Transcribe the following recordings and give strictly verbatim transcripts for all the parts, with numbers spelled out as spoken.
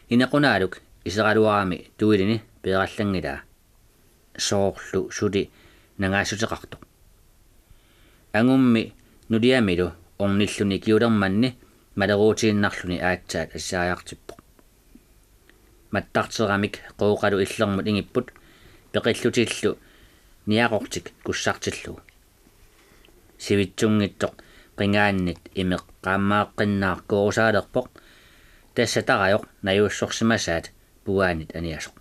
Inequnaaluk iseraluarami tuilini peerallanngilaa, soorlu suli nangaassuteqartoq. Angummi nuliamilu ornilluni ikiulermanni maleruutiinnarluni aatsaat assaajartippoq. Mattarteramik Qooqalu illermut ingipput peqillutillu niaqortik kussartillugu. Sivitsunngitsoq qingaannit imeq qaammaaqqinnaaq koorusaalerpoq, tassa tarajoq najuussorsimasaat puaanit aniasoq.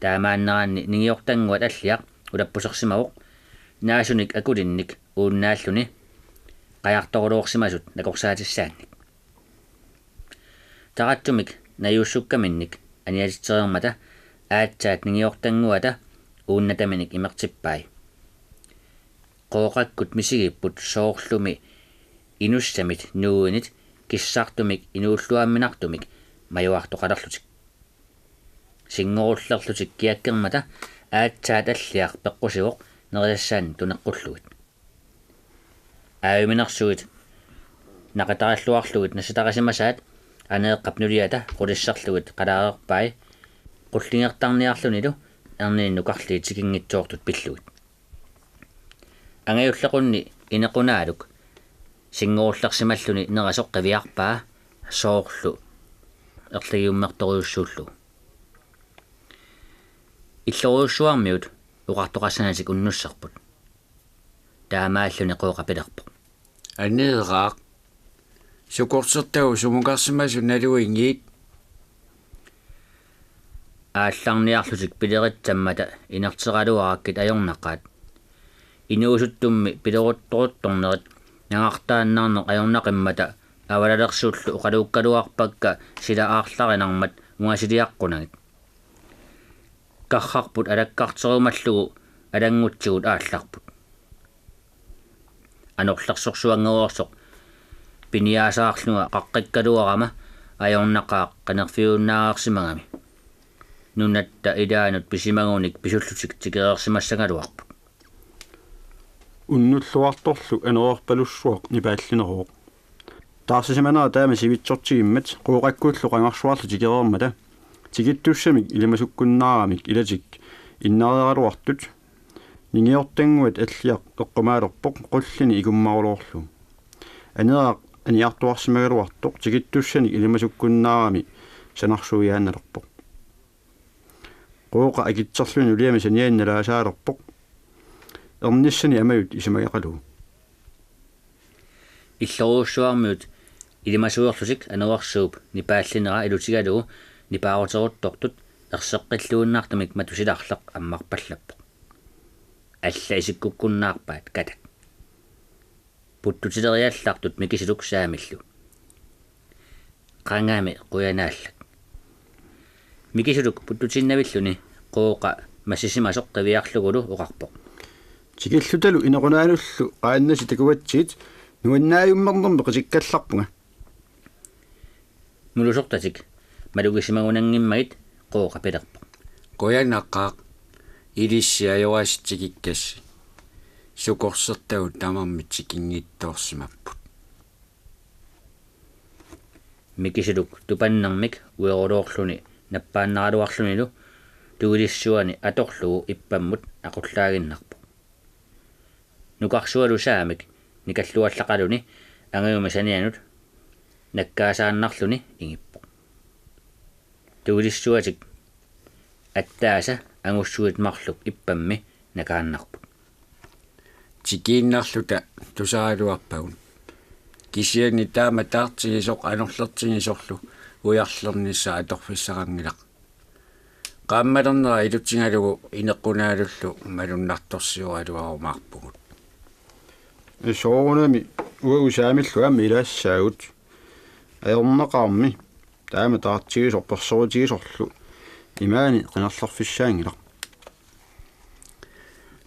Taamaanneranni ningiortannguat Alliaq ulappusersimavoq naasunik akulinnik uunnaalluni qajartoruluorsimasut nakorsaatissaannik. Taratsumik najuussukkaminnik aniatitsereermata aatsaat ningiortannguata uunnataminik imertippai. Qooqakkut misigipput soorlumi inussamit nuuinit kissartumik inuulluamminartumik majuartoqalerlutik. Sinngorullerlutik kiakkermata aatsaat Alliaq peqqusivoq nerisassaannik tuneqqullugit. Aajuminersuit naqitarilluarlugit nassataarisimasaat Aneeqqap nuliata qulisserlugit qalaareerpai qullingertarniarlunilu erniinnut nukarliit tikinngitsoortut pillugit. Angajullequnni Inequnaaluk sinngorullersimalluni nerasoq qiviarpaa soorlu erligiummertorujussuullugu. Illorujussuarmiut oqartoqassanatik unnusserput. Taamaalluni Qooqa pilerpoq: Aneeraaq, sukorsertagut sumukarsimasut naluinngit? Aallarniarlutik pileritsammata inerteraluarakkit ajornaqaat. Inuusuttummi pileruttoruttornerit nangartaannarneq ajornaqimmata avalalersullu oqaluukkaluarpakka sila aarlarinarmat ungasiliaqqunagit. Karrarput alakkarterumallugu alanngutsigut aallarput. Anorlersorsuanngereersoq piniaasaarlunga qaqqikkaluarama ajornaqaaq qinerfiunnaareersimagami. Nunatta ilaanut pisimagunik pisullutik tikereersimassagaluarput. Unnulluartorlu anereerpalussuaq nipaallineruvoq. Taarsisimanera taama sivitsortigimmat Qooqakkullu qangarsuarli tikereermata tikittussamik ilimasukkunnaaramik ilatik innareeraluartut ningiortannguat Alliaq eqqumaalerpoq qullini ikummaruloorlugu. Aneeraq aniartuarsimagaluartoq tikittussanik ilimasukkunnaarami sanarsuiaannalerpoq. Qooqa akitserluni nuliami saniani nalaasaalerpoq ernissani amajut isumaqalugu. Illorujussuarmiut ilimasuerlutik anereersuup nipaallinera ilutigalugu nipaaruteruttortut erseqqilluinnartumik matusilarleq ammarpallappoq. Alla isikkukkunnaarpaat katak. Puttutileriallartut Mikisuluk Saamillu: Qangami qujanaallak. Mikisuluk puttutiinnavilluni Qooqa massisimasoq qiviarlugulu oqarpoq: Tikillutalu Inequnaalullu qaannasi takugatsigit nuannaajummernermik qitikkallarpunga. Mulusortatik malugisimagunanngimmagit Qooqa pilerpoq: Qujanaqaaq, ilissi ajoraasitsigikkassi. Sukorsertagut tamarmik tikinngitsoorsimapput. Mikisuluk tupannermik ueruloorluni nappaannaraluarlunilu tuilissuani atorlugu ippammut aqullaaginnarpoq. Nukarsualu Saamik nikalluallaqaluni angajumi sanianut nakkaasaannarluni ingippoq. Tuilissuatik attaasa angussuit marluk ippammi nakaannarput. Tikiinnarluta tusaraluarpagut. Kisianni taama taartigisoq anorlertigisorlu ujarlernissaq atorfissaqanngilaq. Qaammalernera ilutigalugu Inequnaalullu malunnartorsioraluarumaarpugut. Soorunami uagut Saamillu aamma ilaassaagut. Ajornaqaarmi taama taartigisoq perserutigisorlu imaani qinerlerfissaanngilaq.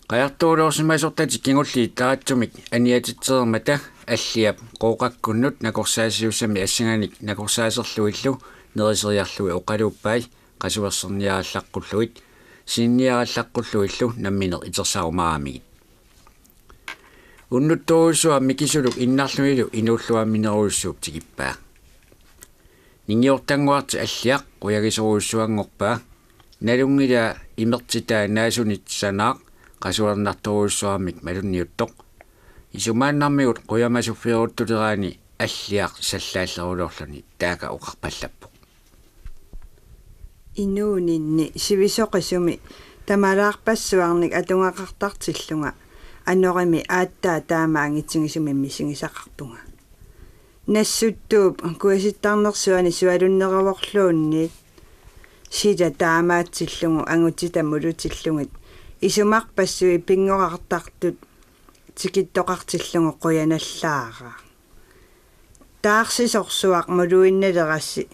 Qajartorluarsimasortatik kingulliit taratsumik aniatitsereermata Alliap Qooqakkunnut nakorsaasiussami assanganik nakorsaaserlugillu neriseriarlugit oqaluuppai qasuerserniarallaqqullugit sinniarallaqqullugillu nammineq itersarumaaramigit. Unnuttorujussuaq Mikisuluk innarlunilu inuulluamminerujussuup tikippaa. Ningiortannguarti Alliaq qujagisorujussuanngorpaa. Nalunngilaa imertitaa naasunit sanaaq qasuernartorujussuarmik malunniuttoq. Isumaannarmigut qujamasuffeeruttuleraani Alliaq sallaalleruloorluni taaka oqarpallappoq: Inuuninni sivisoqisumi tamalaarpassuarnik atugaqartartillunga anorimi aatsaat taama angitigisumik misigisaqarpunga. Nassuttuup kuisittarnersuani sualunneruvorluunniit sila taamaatsillugu angutita mulutillugit isumarpassuit pinngorartartut tikittoqartillugu qujanallaaraq. Taarsisorsuaq muluinnalerassi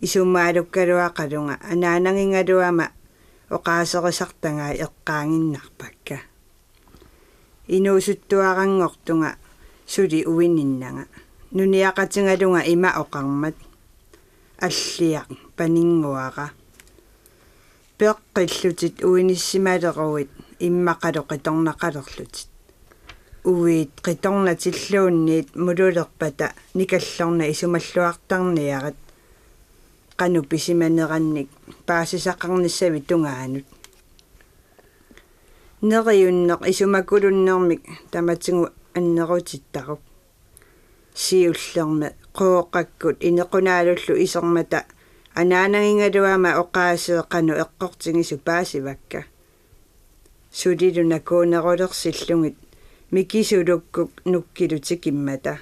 isumaalukkaluaqalunga anaanagigaluama oqaaserisartagai eqqaaginnarpakka. Inuusuttuaranngortunga suli uininnanga. Nuniaqatigalunga ima oqarmat: Alliaq, paninnguara. Peqqillutit uinissimaleruit immaqalu qitornaqalerlutit. Uiit qitornatilluunniit mululerpata nikallorna isumalluartarniarit qanoq pisimanerannik paasisaqarnissavit tungaanut. Neriunneq isumakulunnermik tamatigut annerutittaruk. Siullermik Qooqakkut Inequnaalullu isermata anaanagigaluama oqaaseq qanoq eqqortigisoq paasivakka. Sulilu nakuunerulersillugit Mikisulukkut nukkilu tikimmata.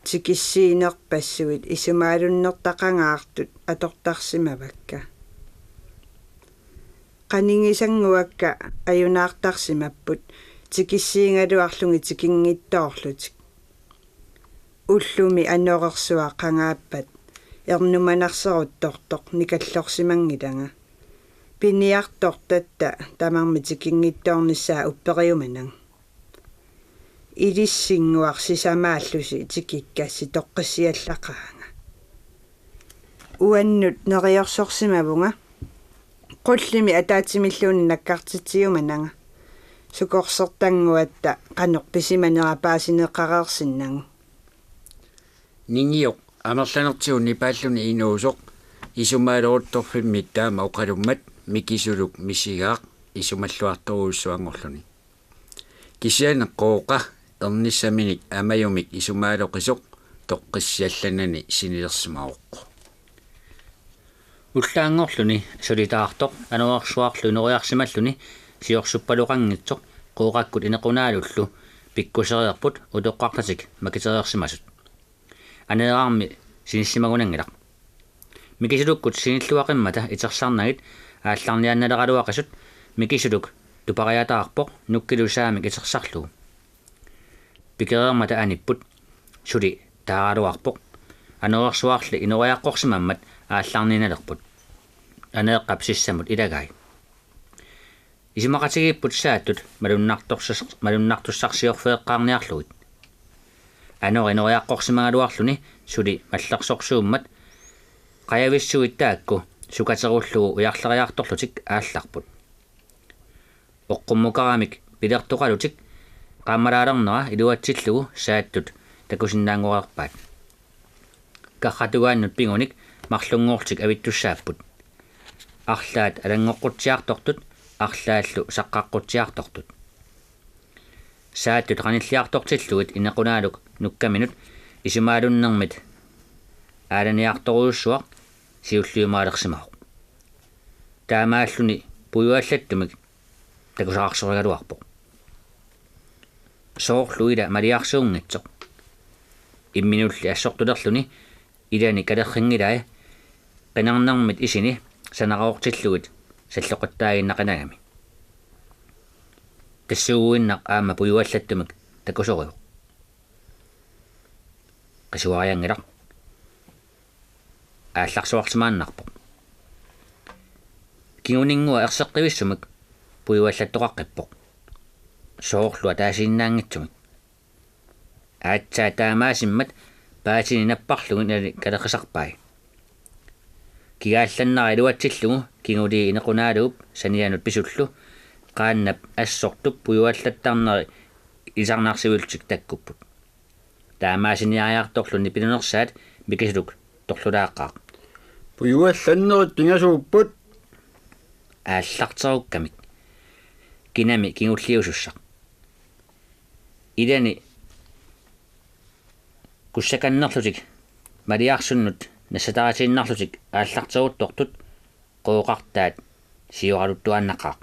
Tikissiinerpassuit isumaalunnertaqangaartut atortarsimavakka. Qanigisannguakka ajunaartarsimapput tikissiigaluarlugit tikinngitsoorlutik. Ullumi anorersuaq qangaappat ernumanarseruttortoq nikallorsimanngilanga. Piniartortatta tamarmik tikinngitsoornissaa upperiumananga. Ilissinnguaq sisamaallusi tikikkassi toqqissiallaqaanga. Uannut neriorsorsimavunga. Qullimi ataatsimilluunniit nakkartitsiumananga. Sukorsertannguatta qanoq pisimanera paasineqareersinnagu. Ningioq amerlanertigut nipaalluni inuusoq isumaaleruttorfimmit taama oqalummat Mikisuluk misigaaq isumalluartorujussuanngorluni. Kisianni Qooqa ernissaminik Amajumik isumaaloqisoq toqqissiallanani sinilersimavoq. Ullaanngorluni suli taartoq anorersuarlu inoriarsimalluni siorsuppaloqanngitsoq Qooqakkut Inequnaalullu pikkusereerput utoqqartatik makitereersimasut. Aneerarmi sinissimagunanngilaq. Mikisulukkut sinilluaqimmata itersarnagit aallarniaannaleraluaqisut Mikisuluk tupariataarpoq nukkilu saamik itersarlugu. Pikereermata anipput suli taaraluarpoq. Anorersuarli inoriaqqorsimammat aallarniinnalerput. Aneeqqap sissamut ilagai. Isumaqatigiipput Saattut malunnartussars-, malunnartussarsiorfeeqqaarniarlugit. Anori inoriaqqorsimagaluarluni suli mallersorsuummat qajavissuit taakku sukaterullugu ujarleriartorlutik aallarput. Oqqummukaramik pilertoqalutik qaammalaalernera iluatsillugu Saattut takusinnaanngoreerpaat. Karratugaannut pingunik marlunngorlutik avittussaapput. Arlaat alanngoqqutsiartortut, arlaallu saqqaqqutsiartortut. Saattut qanilliartortillugit Inequnaaluk nukkaminut isumaalunnermit aalaniartorujussuaq siulliumaalersimavoq. Taamaalluni pujuallattumik takusaqarsorigaluarpoq. Soorlu ila maliarsuunngitsoq. Imminulli assortulerluni ilani kalerrinngilai qinarnermit isini sanaqaortillugit salloqittaaginnaqinagami. Tassuuguinnaq aamma pujuallattumik takusorivoq. Qisuarianngilaq. Aallarsuarsimaannarpoq. Kinguninngua erseqqivissumik pujuallattoqaqqippoq. Soorlu ataasiinnaanngitsumik. Aatsaat taamaasimmat paatini napparlugit ilani kalerrisarpai. Kigaallannara iluatsillugu kingulii Inequnaaluup sanianut pisullu qaannap assortup pujuallattarneri isarnarsivillutik takkupput. Taamaasiniariartorluni pilunersaat Mikisuluk torlulaaqaaq. Pujuallannerit pingasuupput. Aallarterukkamik. Kinami kingulliusussaq. Ilani kussakannerlutik maliarsunnut nassataatiinnarlutik aallarteruttortut Qooqartaat siuaraluttuaannaqaaq.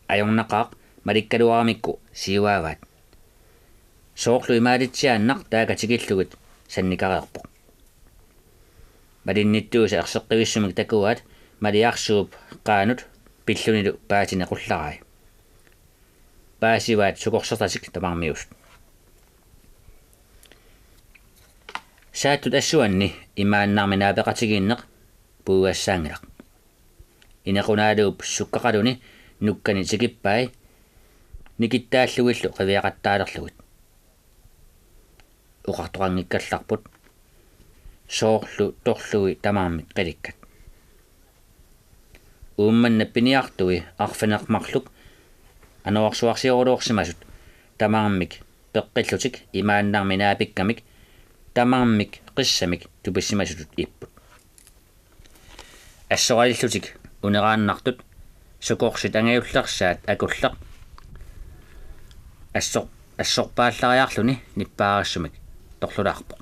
Ajornaqaaq malikkaluaramikku siuaavaat. Soorlu imaalitsiaannaq taaka tikillugit sannikareerpoq. Malinnittuisa erseqqivissumik takuaat maliarsuup qaanut pillunilu paatini qullarai. Paasivaat sukorsertatik tamarmiusut. Saattut assuanni imaannarmi naapeqatigiinneq puiuassaanngilaq. Inequnaaluup sukkaqaluni nukkani tikippai nikittaallugillu qiviaqattaalerlugit. Oqartoqanngikkallarput soorlu torlui tamarmik qilikkat. Uummannap piniartui arfineq-marluk anorersuarsioruluarsimasut tamarmik peqqillutik imaannarmi naapikkamik tamarmik qissamik tupissimasutut ipput. Assoralillutik uneraannartut sukorsit angajullersaat akulleq assor-, assorpaallariarluni nippaarissumik torlulaarpoq.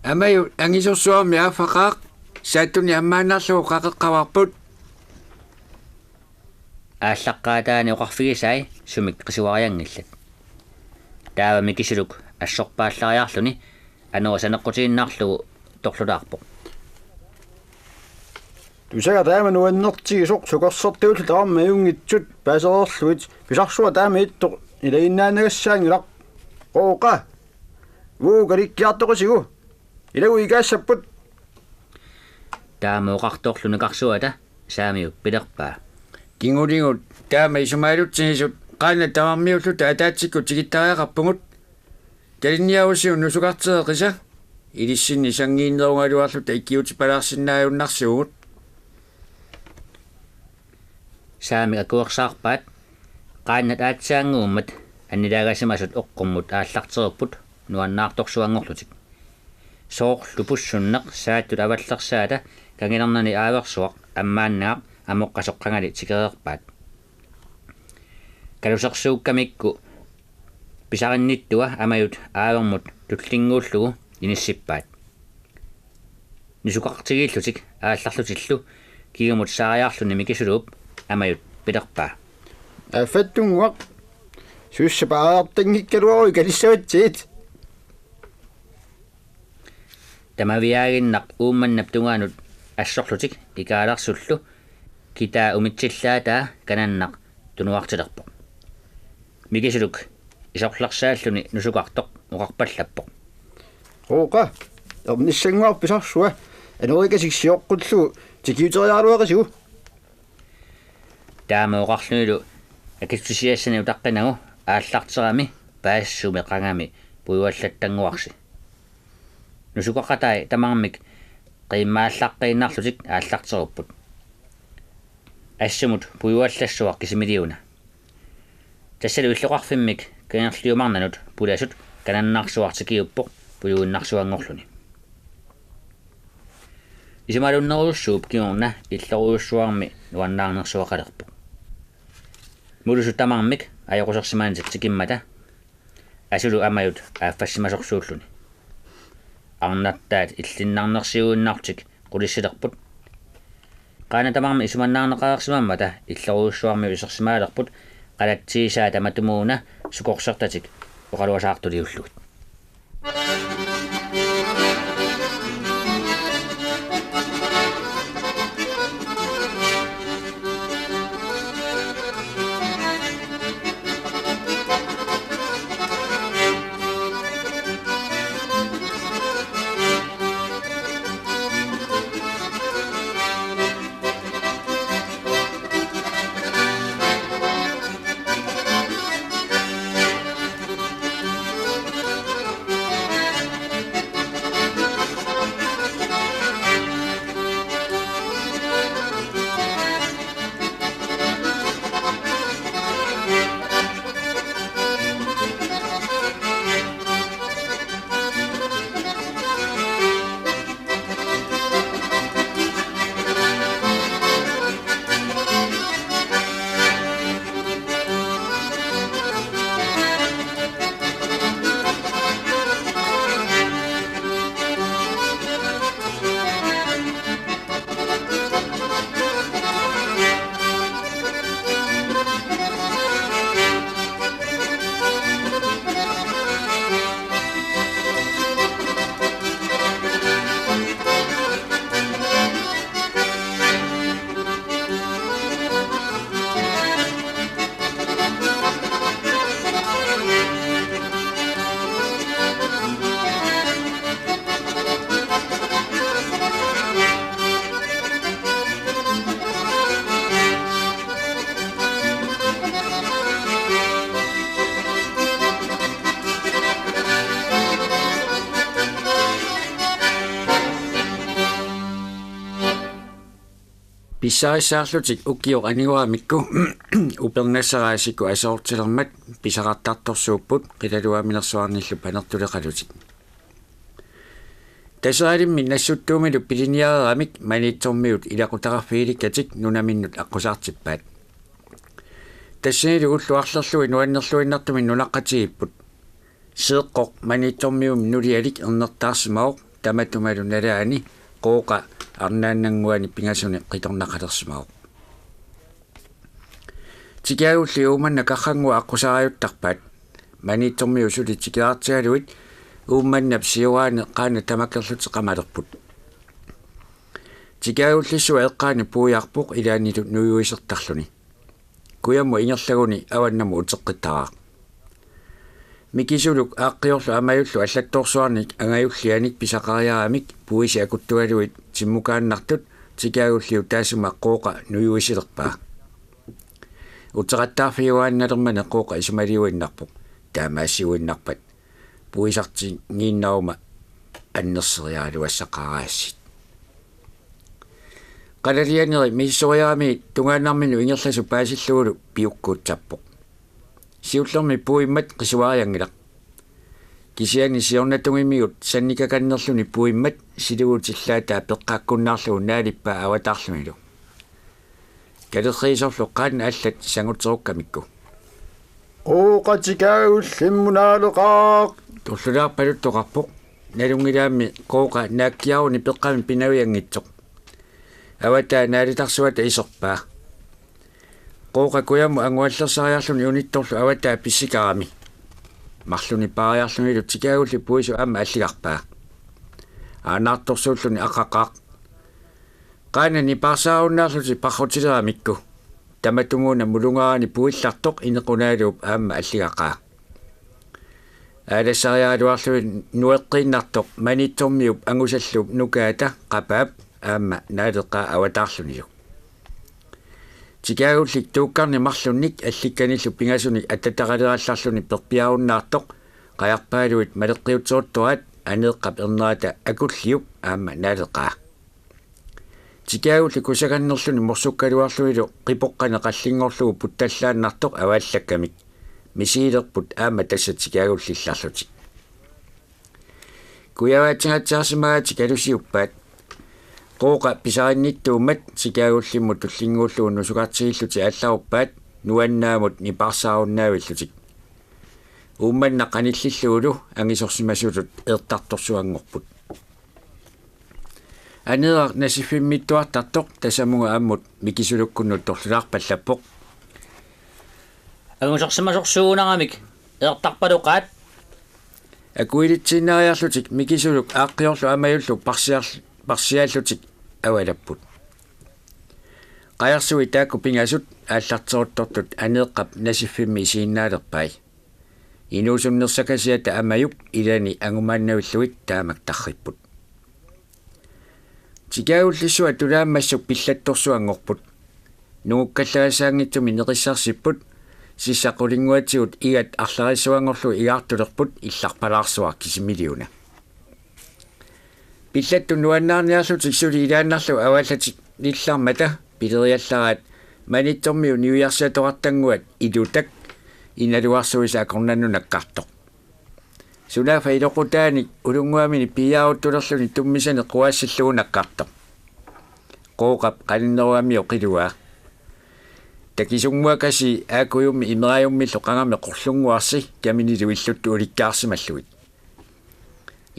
Amaju angisorsuarmi aaffaqaaq, Saattuni ammaannarlugu qaqeqqavarput. Aallaqqaataani oqarfigisai sumik qisuarianngillat. Taava Mikisuluk assorpaallariarluni anori saneqqutiinnarlugu torlulaarpoq. Tusagaq taama nuannertigisoq sukorsertullu tamarmik ajunngitsut paasereerlugit, pisarsua taama ittoq ilaginnaannagassaanngilaq. Qooqa. Uu, kalikkiartoqisigu. Ilagu ikaassapput. Taama oqartorlu nikarsuata Saamiup pilerpaa: Kinguligut taama isumaalutsigisut qaannat tamarmiulluta ataatsikkut tikittariaqarpugut. Talinniarusiuk nusukartereqisa, ilissinni sanngiinnerugaluarluta ikiutipalaarsinnaajunnaarsivugut. Saamik akuersaarpaat. Qaannat aatsaannguummat annilaagasimasut eqqummut aallarterupput nuannaartorsuanngorlutik. Soorlu pussunneq Saattut avallersaata kangilernani aaversuaq ammaannagaq amoqqasoq qangali tikereerpaat. Kalusersuukkamikku pisarinnittua Amajut aavermut tullinnguullugu inissippaat. Nusukartigiillutik aallarlutillu kingumut saariarluni Mikisuluup Amajut pilerpaa: Aaffattunnguaq. Sussapaajartanngikkaluaruit kalissavatsigit. Tamaviaaginnaq Uummannap tungaanut assorlutik ikaalersullu kitaa umitsillaataa kanannaq tunuartilerpoq. Mikisuluk isorlersaalluni nusukartoq oqarpallappoq: Qooqa, ernissannguaq pisarsua anorikasik sioqqullugu tikiuteriaraluaqisigu. Taama oqarlunilu akissutisiassani utaqqinagu aallarterami paassumi qangami pujuallattannguarsi. Nusukaqatai tamarmik qiimmaallaqqiinnarlutik aallarterupput. Assumut pujuallassuaq kisimiiliuna. Tassalu illoqarfimmik kangerliumarnanut pulasut kanannarsuaq tikiuppoq pujuinnarsuanngorluni. Isumaalunnerujussuup kingorna illorujussuarmi nuannaarnersuaqalerpoq. Mulusut tamarmik ajoqusersimanisat tikimmata asulu Amajut aaffassimasorsuulluni. Arnartaat illinnarnersiuinnarlutik qulissilerput. Qaannat tamarmik isumannaarneqareersimammata illorujussuarmiut isersimaalerput qalatsiisaa tamatumuuna sukorsertatik oqaluasaartuliullugit. Pissarissaarlutik ukioq aniguramikku upernassaraasiku asoortilermat pisaqartartorsuupput qilaluaminersuarnillu panertuleqalutik. Taseralimmi Nassuttuumilu piliniareeramik Maniitsormiut ilaqutaqarfigilikkatik nunaminnut aqqusaartippaat. Tassanilu ullut arlerlugit nuannerluinnartumik nunaqqatigiipput. Seeqqoq Maniitsormiummi nulialik ernertaarsimavoq tamatumalu nalaani Qooqa arnaannannguani pingasuni qitornaqalersimavoq. Tikaagulli Uummannap qarrannguaq aqqusaariuttarpaat. Maniitsormiut suli tikeraartigalugit Uummannap sioraani qaannat tamakkerlutik qamalerput. Tikaagullissuaq eqqaani puiarpoq ilaannilu nujuisertarluni. Kujammut ingerlaguni avannamut uteqqittaraaq. Mikisuluk Aaqqiorlu Amajullu allattoorsuarnik angajullianik pisaqariaramik puisi akuttugalugit timmukaannartut tikaagulliup taassuma Qooqa nujuisilerpaa. Uteqattaarfigiuaannalermani Qooqa isumaliuinnarpoq. Taamaassiuinnarpat puisartinngiinnaruma annerseriaraluassaqaraassit. Qalalianeri misissoriaramiit tungaannarminnut ingerlasut paasillugulu piukkuutsappoq. Siullermik puimmat qisuarianngilaq. Kisianni siornatungimigut sannikakannerluni puimmat silugutillaataa peqqaakkunnaarlugu naalippaa avataarlunilu. Kalerriisorlu qaannat allat sangutserukkamikku. Qooqa tikaagullimmut naaleqaaq. Tullulaarpaluttoqarpoq. Nalunngilaammi Qooqa naakkiaruni peqqami pinavianngitsoq. Avataa naalitarsuata iserpaa. Qooqa kujammut anguallersariarluni unittorlu avataa pissikarami. Marlunnik paariarlunilu tikaagulli puisoq aamma alligarpaa. Aanaartorsuulluni aqaqaaq. Qaannani paarsaarunnaarlutik parrutileramikku. Tamatumuuna mulungaarani puillartoq Inequnaaluup aamma alligaqaa. Aalassariaraluarluni nueqqiinnartoq Maniitsormiup angusalluup nukaata qapaap aamma naaleqaa avataarlunilu. Tikaagullik tuukkarnik marlunnik allikkanillu pingasunik attataqalerallarluni perpiarunnaartoq qajarpaaluit maleqqiutseruttoraat Aneeqqap ernerata Akulliup aamma naaleqaa. Tikaagulli kusakannerluni morsukkaluarlunilu qipoqqani qallinngorlugu puttallaannartoq avaallakkamik. Misigilerput aamma tassa tikaagullillarlutik. Kujavaatingaatsiarsimagatik alusiuppaat. Qooqa pisarinnittuummat tikaagullimmut tullinnguullugu nusukartigillutik aallaruppaat nuannaamut nipaarsaarunnaavillugit. Uummannaq qanillillugulu angisorsimasutut eertartorsuanngorput. Aneeraq nasiffimmiittuartartoq tasamunga ammut Mikisulukkunnut torlulaarpallappoq. Angisorsimasorsuunaramik eertarpaloqaat. Akuilitsiinnariarlutik Mikisuluk Aaqqiorlu Amajullu parsiar-, parsiaallutik avalapput. Qajarsuit taakku pingasut aallarteruttortut Aneeqqap nasiffimmi isiinnaalerpai. Inuusunnersakasiata Amajup ilani angumaannavillugit taamak tarripput. Tikaagullissuaq tulaammassuk pillattorsuanngorput. Nungukkallagassaanngitsumik neqissarsipput, sissaq qulinnguatigut igat arlarissuanngorlugu igaartulerput illarpalaarsuaq kisimiliuna. Pillattut nuannaarniarlutik suli ilaannarlu avaallatik nillarmata pileriallaraat Maniitsormiut niuersiatoqartannguat Ilutak inaluarsuisa akornannut nakkartoq. Sunaaffa iloqutaanik ulunnguaminik piiaaruttulerluni tummisani quaassillugu nakkartoq. Qooqap qaninnerugamioq qiluaa. Takisunnguakasii aakkujummi imerajummillu qangami qorlunnguarsi kaminilu illuttut ulikkaarsimallugit.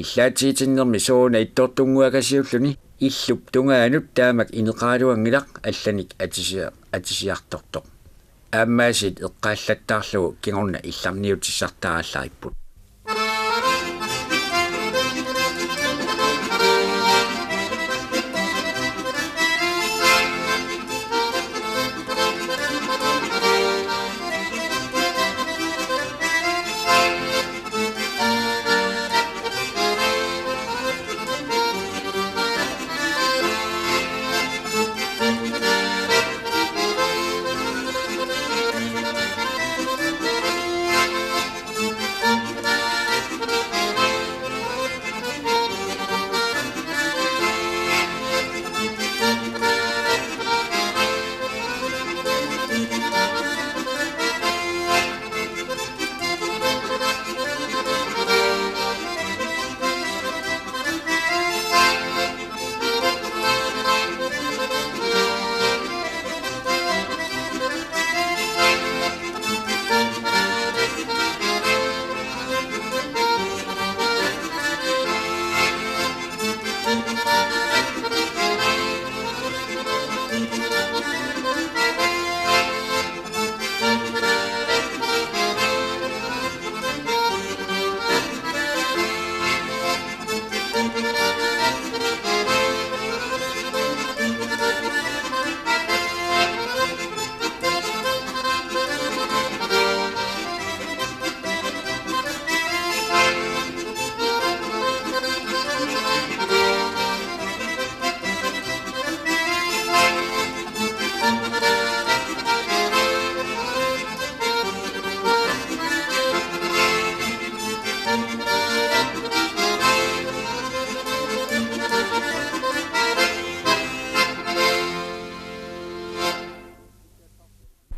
Illaatigitinnermi sooruna ittoortunnguakasiulluni illup tungaanut taamak ineqaraluanngilaq allanik atisia-, atisiartortoq. Aammaasiit eqqaallattaarlugu kingorna illarniutissartaarallaripput.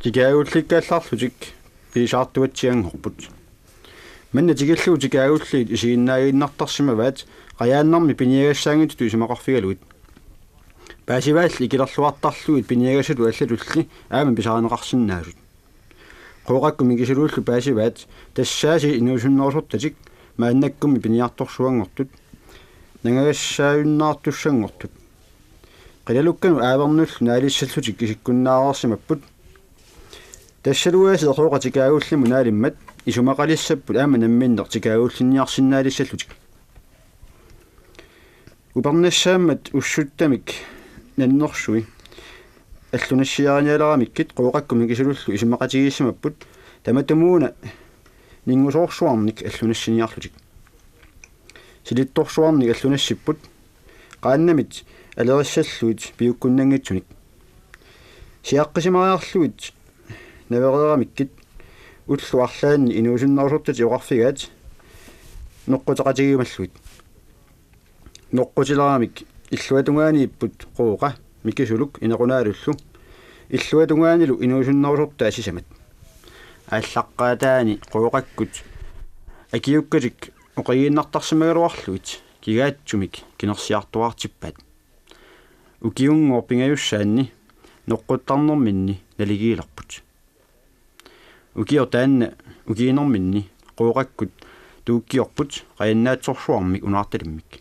Tikaagullikkaallarlutik piisaartuatsianngorput. Manna tikillugu tikaagulliit isiginnaaginnartarsimavaat qajaannarmi piniagassaanngitsutut isumaqarfigalugit. Paasivaalli ikilerluartarlugit piniagassatut allatulli aamma pisarineqarsinnaasut. Qooqakkut Mikisulullu paasivaat tassaasiit inuusunnerusortatik maannakkummi piniartorsuanngortut, nangagassaajunnaartussanngortut. Qilalukkanut aavernullu naalissallutik isikkunnaareersimapput. Tassaluaasiit Qooqa tikaagullimmut naalimmat isumaqalissapput aamma namminneq tikaagullinniarsinnaalissallutik. Upernassaammat ussuttamik nannersui allunassiarinialeramikkit Qooqakkut Mikisulullu isumaqatigiissimapput tamatumuuna ninngusoorsuarnik allunassiniarlutik. Silittorsuarnik allunassipput qaannamit alerissallugit piukkunnanngitsunik. Siaqqisimariarlugit navereeramikkit ullut arlaanni inuusunnerusortatik oqarfigaat noqquteqatigiumallugit. Noqqutileramik illuatungaaniipput Qooqa Mikisuluk Inequnaalullu. Illuatungaanilu inuusunnerusortaat sisamat. Aallaqqaataani Qooqakkut akiukkatik oqigiinnartarsimagaluarlugit kigaatsumik kinersiartuaartippaat. Ukiunngooq pingajussaanni noqquttarnerminni naligiilerput. Ukioq taanna ukiinerminni Qooqakkut tuukkiorput qajannaatsorsuarmik unaartalimmik.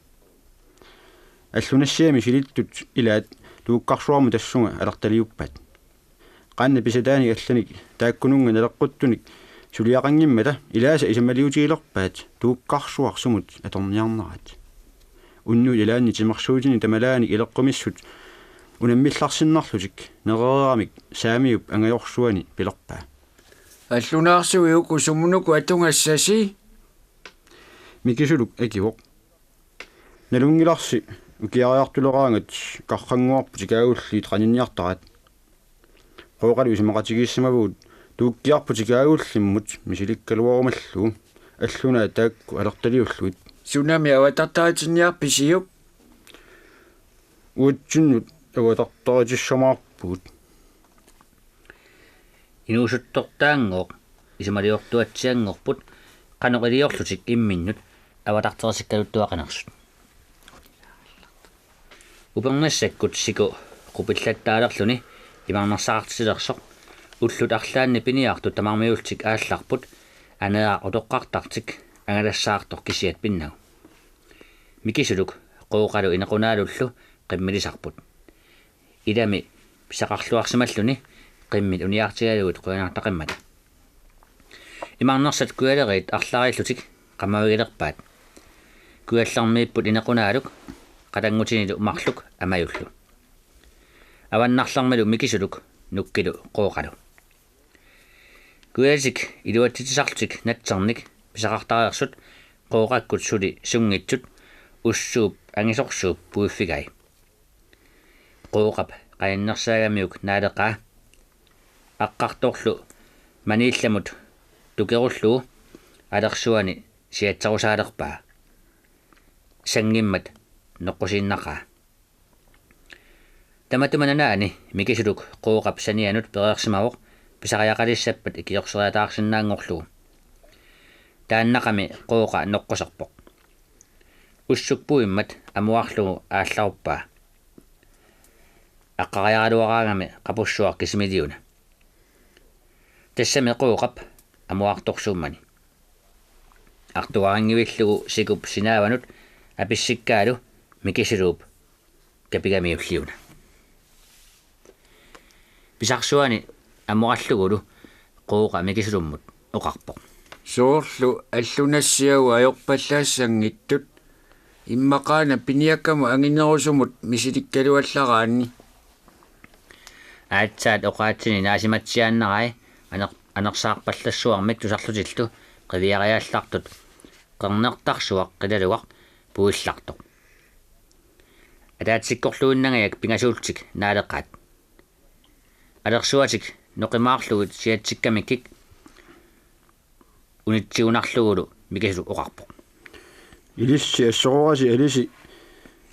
Allunassiami silittut ilaat tuukkarsuarmut tassunga alertaliuppaat. Qaannat pisataanik allanik taakkununnga naleqquttunik suliaqanngimmata ilaasa isumaliutigilerpaat tuukkarsuaq sumut atorniarneraat. Unnuit ilaanni timersuutinik tamalaanik ileqqumissut unammillarsinnarlutik nerereeramik saamiup angajorsuani pilerpaa: Allunaarsuit uku sumunuku atugassasi? Mikisuluk akivoq: Nalunngilarsi ukiariartuleraangat karrannguarput tikaagulliit qaninniartaraat. Qooqalu isumaqatigiissimavagut tuukkiarput tikaagullimmut misilikkaluarumallugu allunaat taakku alertaliullugit. Sunami avatartaritinniarpisiuk? Uatsinnut avatartaritussamaarpugut. Inuusuttortaanngooq isumaliortuatsianngorput qanoq iliorlutik imminnut avatartarisikkaluttuaqanersut. Upernassakkut siku qupillattaalerluni imarnersaqartitsilersoq ullut arlaanni piniartut tamarmiullutik aallarput aneeraq utoqqartartik angalassaartoq kisiat pinnagu. Mikisuluk Qooqalu Inequnaalullu qimmilisarput. Ilami pisaqarluarsimalluni qimmit uniartigalugit qujanartaqimmata. Imarnersat kujaleriit arlariillutik qamavigilerpaat. Kujallermiipput Inequnaaluk qatanngutinilu marluk Amajullu. Avannarlermilu Mikisuluk nukkilu Qooqalu. Kujalitik iluatsitsisarlutik natsernik pisaqartareersut Qooqakkut suli sunngitsut ussuup angisorsuup puiffigai. Qooqap qajannersaagamiuk naaleqaa. Aqqartorlu maniillamut tukerullugu alersuani siatsarusaalerpaa. Sanngimmat noqqusiinnaqaa. Tamatuma nanaani Mikisuluk Qooqap sanianut pereersimavoq pisariaqalissappat ikiorsereataarsinnaanngorlugu. Taannaqami Qooqa noqquserpoq. Ussuk puimmat amuarlugu aallaruppaa. Aqqariaraluaraangami qapussuaq kisimiiliuna. Tassami Qooqap amuartorsuummani. Artuarangivillugu sikup sinaavanut apissikkaalu Mikisuluup kapigamiulliuna. Pisarsuani amorallugulu Qooqa Mikisulummut oqarpoq: Soorlu allunassiagut ajorpallaassanngitsut, immaqaana piniakkamut anginerusumut misilikkaluallaraanni. Aatsaat oqaatsini naasimatsiaannarai aner-, anersaarpallassuarmik tusarlutillu qiviariallartut qernertarsuaq qilalugaq puillartoq. Ataatsikkorluinnangajak pingasuullutik naaleqaat. Alersuatik noqimaarlugit siatsikkamikkik unitsigunarlugulu Mikisuluk oqarpoq: Ilissi assororasi alisi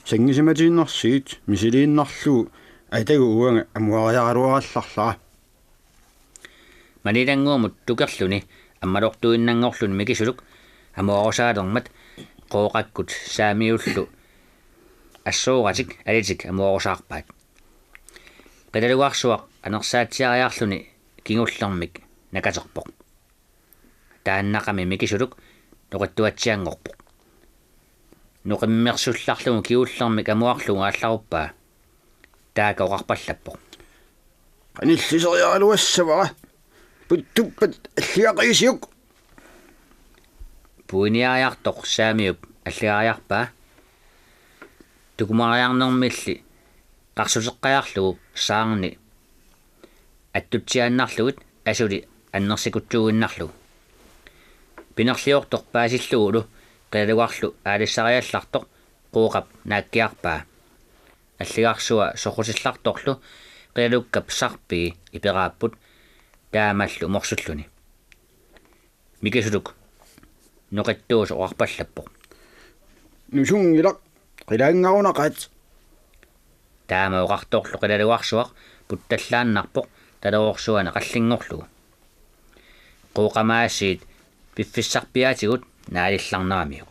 sanngisimatiinnarsigit misiliinnarlugu atagu uanga amuariaraluarallarlara. Maniilannguamut tukerluni ammalortuinnanngorluni Mikisuluk amuarusaalermat Qooqakkut Saamiullu assooratik alitik amuarusaarpaat. Qilalugarsuaq anersaatsiariarluni kingullermik nakaterpoq. Taannaqami Mikisuluk noqittuatsianngorpoq. Noqimmersullarlugu kingullermik amuarlugu aallaruppaa. Taakku oqarpallappoq: Qanilliseriaraluassavara. Puttuppat alliaqiisiuk. Puiniariartoq Saamiup alliariarpaa. Tukumariarnermilli qarsuteqqajarlugu saarni attutsiaannarlugit asuli annersikutsuuginnarlugu. Pinerliortoq paasillugulu qilalugarlu aalissariallartoq Qooqap naakkiarpaa. Alligarsua sorrusillartorlu qilalukkap sarpii iperaapput taamallu morsulluni. Mikisuluk noqittuusoq oqarpallappoq: Nusunngilaq, qilaanngarunaqaat. Taama oqartorlu qilalugarsuaq puttallaannarpoq talerorsuani qallinngorlugu. Qooqamaasiit piffissarpiaatigut naalillarneramiuk.